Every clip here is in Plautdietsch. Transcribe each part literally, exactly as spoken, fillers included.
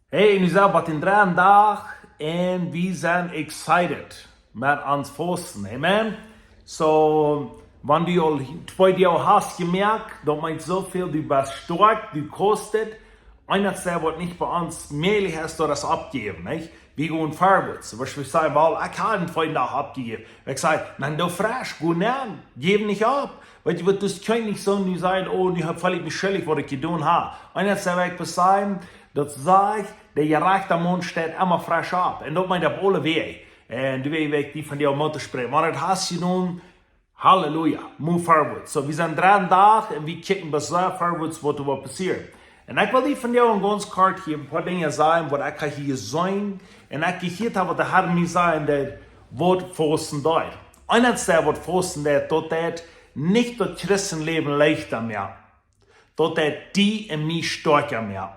Hey, nu sent wie bie dän dredden Dach un wie sent excited met ons Fausten. Amen. So, wan du aul twee Doag hast jemoakt, daut meent soo väl, du best stoakj, du kaust et. Eent es waut nich bie ons mäajlich es, daut es oppjäwen, nich? Wie gonen forwards. Soo aus wie sajen, well, ekj hab eenen feinen Dach oppjejäft. Ekj saj, dan doo fresch, go nenn, jeff nich opp. Weetst du waut, du kaust nich soo nu sajen, oh, nu hab, feel ekj mie schuldich, waut ekj jedonen hab. Eent es waut ekj sajen, daut sajcht, de jerajchta Maun steit emma fresch opp. Un daut meent opp aule Wäaj. Un du weetst, waut ekj die von die aul mott spräakjen. Wan du daut hast jedonen, halleluja, move forward. So, wie sent dredden Dach un wie kjikjen bat sea forwards, waut doa woat passieren. Un ekj well die von die een gaunz kort hia een poa Dinja sajen, waut ekj hia jeseenen un ekj jehieet hab, waut de Herr mie säd, daut waut Fausten deit. Eent es waut Fausten deit, daut deit nich daut Christenläwen leichta moaken. Daut deit die un mie stoakja moaken.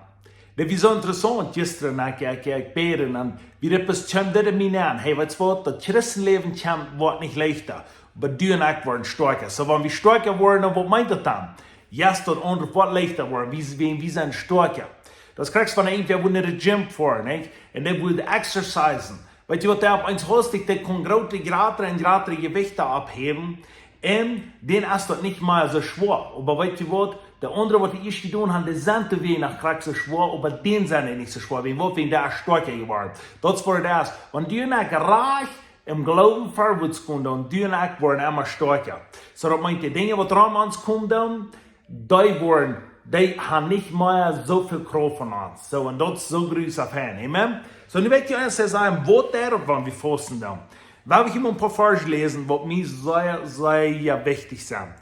Daut wia soo interessaunt, jistren, ekj, ekj, ekj bäd un wie daut best kjeem dit en mie aun. Hey, weetst du waut, daut Christenläwen kjemt, woat nich leichta. Oba du un ekj woaren stoakja. So, wan wie stoakja woaren, dan waut meent daut dan? Yes, daut aundre woat leichta woaren. Wie, wie, wie sent stoakja. Daut kjrichst von irjentwäa, waut no de gym foaren, nich? Un dee well exercisen. Weetst du waut, dee opp eemol hastich, dee kaun jratre, jratre un jratre Jewichte opphäwen. Un dan es daut nich mea soo schwoa. Oba weetst du waut, de aundre, waut dee ieescht jedonen haben, dee sent doawäajen noch krakjt soo schwoa, oba dan sent dee nich soo schwoa. Wäajen waut, wäajen dee es stoakja jeworden. Daut es waut daut es. Wan du un ekj rajcht em Gloowen forwards gonen, dan du un ekj woaren emma stoakja. So, daut meent, de Dinja, waut rom ons komen, dan dee woaren, dee haben nich mea soo väl Krauft von ons. So, un daut es soo grusa fein. Amen. So, nu weet jie, aus hee säd, waut doa, wan wie fausten dan. Well ekj hia mol een poa Varsch läsen, waut mie sea, sea wichtich sent.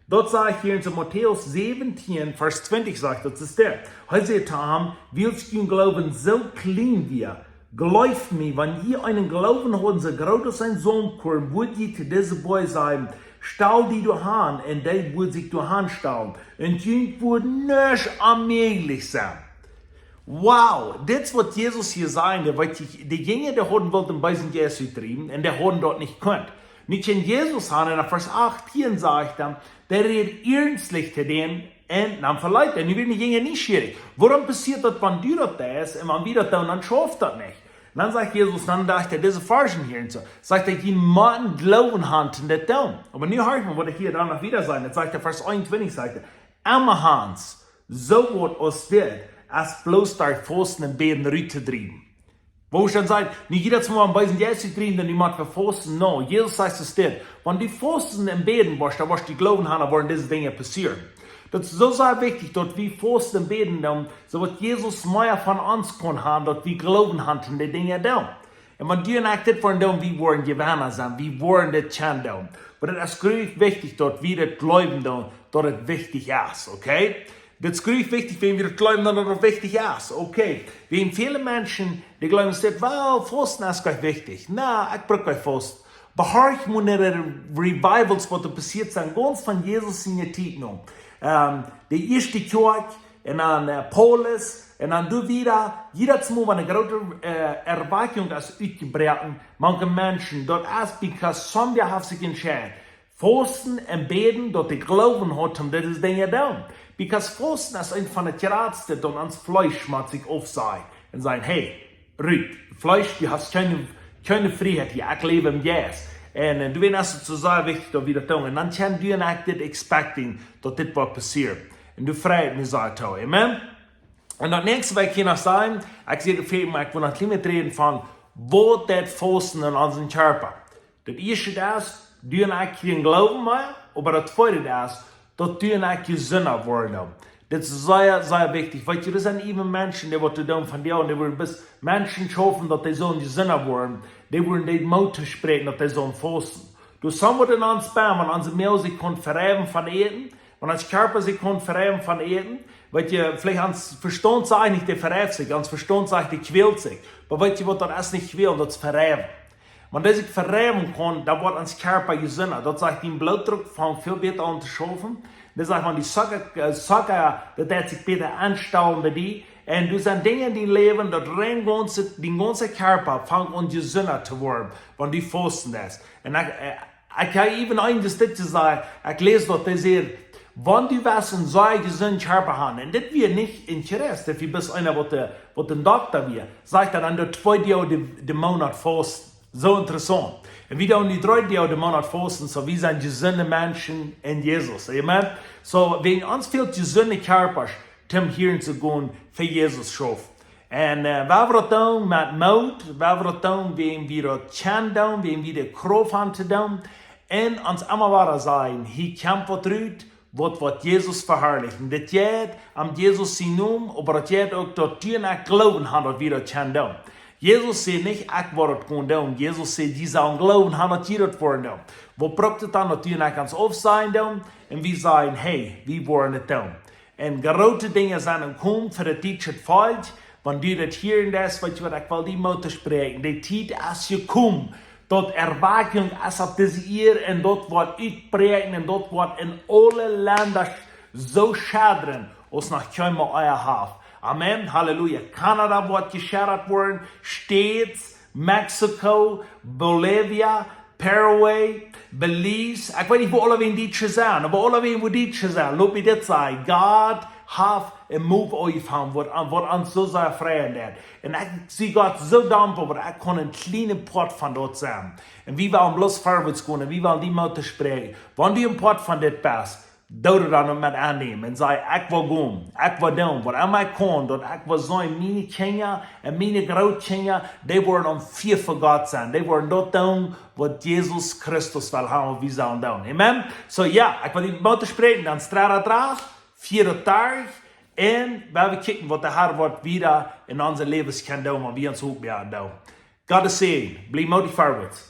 Daut sajcht hia en Matäus säwentieen, Varsch twintich, sajcht daut, es dit. Hee säd to am, wiels jun Gloowen soo kjlien wia, jleeft mie, wan jie eenen Gloowen hauden, soo groot aus een Saumkorn, wudd jie to disen Boajch sajen, stal die doa han, un dee wudd sikj doa han stalen. Un junt wudd nuscht onmäajlich sennen. Wow, dit es waut Jesus hia säd. Dee, weetst du, de Jinja, dee hauden wullt dän beesen Jeist utdriewen, un dee hauden daut nich kunt. Nu kjeem Jesus aun, un en Varsch achtieen sajcht dan, dee räd iernstlich to dän, un dan veleet hee. Nu wieren de Jinja nieschierich. Wuarom passieet daut, wan du daut deist, un wan wie daut doonen, dan schauft daut nich? Dan sajcht Jesus, dan daut hee dise Varschen hia un soo. Sajcht hee, jie motten Gloowen han un daut doonen. Oba nu horcht mol, waut hee hia dan noch wieda sajcht. Daut sajcht hee, Varsch eenuntwintich, sajcht hee, emma haft, soo waut aus dit, es bloos derch Fausten un Bäden rut to driewen. Woo es daut, nu jie daut mol een bät jeist to driewen, dan jie motten fausten. No, Jesus sajcht es dit. Wan du fausten un bäden woascht, dan woascht du Gloowen han, dan woaren dise Dinja passieren. Daut es soo sea wichtich, daut wie fausten un bäden doonen, soo daut Jesus mea von ons kaun han, daut wie Gloowen han un de Dinja doonen. Un wan du un ekj dit woaren doonen, wie woaren Jewenna sennen, wie woaren dit kjennen doonen. Oba daut es gruntwichtich, daut wie daut jleewen doonen, daut et wichtich es, okay? Daut es gruntwichtich, wan wie daut jleewen doonen, daut et wichtich es, okay? Wäajen väle Menschen, dee jleewen, es dit, well, fausten es goanich wichtich. Na, ekj bruk goanich fausten. Oba horch mol no de Revivals, waut doa passieet sent, gaunz von Jesus siene Tiet no. Ähm, de ieeschte Kjoakj, un dan, äh, Paulus, un dan du wada, jiedet Mol, wan eene groote, äh, Erwakjunk es utjebroaken mank de Menschen, daut es because somebody haft sikj entscheiden, fausten un bäden, daut dee Gloowen hauden, om dise Dinja doonen. Because fausten es eent von de jratste, daut ons Fleesch mott sikj aufsajen un sajen, hey, rut, Fleesch, du hast kjeene, kjeene Frieheit hia, ekj läw em Jeist. Un, äh, du weetst, daut es soo sea wichtich, daut wie daut doonen. Un dan kjenn du un ekj dit expecting, daut dit woat passieren. Un du freist mie soo too. Amen? Un daut näakjste, waut ekj hia noch sajen, ekj sie de Fe-, oba ekj well noch een bät räden von, waut daut fausten en onsen Kjarpa. Daut ieeschte es, du un ekj kjrieen Gloowen mea, oba daut tweede es, daut du un ekj jesunda woaren. Dit es sea, sea wichtich. Weetst du, doa sent even Menschen, dee waut doonen von die, un dee wellen bloos Menschen schaufen, daut dee sellen jesunda woaren. Dee wellen dee Moot toospräakjen, daut dee sellen fausten. Doa sent waut en ons benn, wan onse Moag sikj kaun vereiwen von Äten, wan ons Kjarpa sikj kaun vereiwen von Äten, weetst du, veleicht ons Vestaunt sajcht nich, dee vereift sikj, ons Vestaunt sajcht, dee kjwält sikj. Oba weetst du waut, daut es nich kjwälen, daut es vereiwen. Wan dee sikj vereiwen kaun, dan woat ons Kjarpa jesunda. Daut sajcht, dien Blootdruck fangt väl bäta aun to schaufen. Daut sajcht, wan dee Zocka, äh, Zocka, daut deit sikj bäta aunstalen bie die. Un doa sent Dinja en dien Läwen, daut rein gaunze, dien gaunza Kjarpa fangt aun jesunda to woaren, wan du fausten deist. Un ekj, äh, ekj hab even eent, daut dit jesajcht, ekj läs daut, dee sajcht, Wan du west een sea jesunden Kjarpa haben, un dit wia nich een Christ, dit wia bloos eena waut de, waut een Dokta wia, sajcht hee dan, doa twee Doag de, de Moonat fausten. Soo interessaunt. Un wie doonen nu dree Doag de Moonat fausten, soo wie sent jesunde Menschen en Jesus. Amen. Soo, wäajen ons fält jesunde Kjarpasch, toom hieren to gonen fa Jesus schaufen. Un, äh, wie woaren daut doonen met Moot, wie woaren daut doonen, wäajen wie daut kjennen doonen, wäajen wie de Krauft haben to doonen. Un ons emma wada sajen, hia kjemt waut rut, waut, waut Jesus veharlichen. Dit jeit om Jesus sienen Nomen, oba daut jeit uk daut du un ekj Gloowen haben, daut wie daut kjennen doonen. Jesus säd nich, ekj woa daut gonen doonen. Jesus säd, jie sellen Gloowen haben, daut jie daut woaren doonen. Waut brukt et dan, daut du un ekj ons aufsajen doonen? Un wie sajen, hey, wie woaren et doonen. Un groote Dinja sent aunjekomen fa daut dietsche Volkj. Wan du daut hieren deist, weetst du waut, ekj well die Moot toospräakjen. De Tiet es jekomen. Daut Erwakjunk es opp dise Ieed un daut woat utbräakjen un daut woat en aule Lenda soo schedren aus noch kjeenmol ea haft. Amen. Halleluja. Kanada woat jeschedat woaren. States, Mexiko, Bolivia, Paraguay, Belize. Ekj weet nich, wua aulawäajen Dietsche sent, oba aulawäajen, wua Dietsche sent, lot mie dit sajen. Gott haft een Move aunjefongen, waut, waut ons soo sea freien deed. Un ekj sie Gott soo dankboa, daut ekj kunn een kjlienen Poat von daut sennen. Un wie wellen bloos verwoats gonen, un wie wellen die Moot toospräakjen. Wan du een Poat von dit best, doo daut dan met aunnämen un saj, ekj well gonen, ekj well doonen, waut emma ekj kaun, daut ekj well seenen, miene Kjinja un miene Grootkjinja, dee woaren aum Fia fa Gott sennen, dee woaren daut doonen, waut Jesus Christus well haben, waut wie sellen doonen. Amen? Soo, jo, ekj well die Moot toospräakjen, dan strada draf, fief un dartich, un wie woaren kjikjen, waut de Herr woat wieda en onse Läwes kjennen doonen, wan wie ons oppmoaken doonen. Gott säajen, bliew mootich verwoats.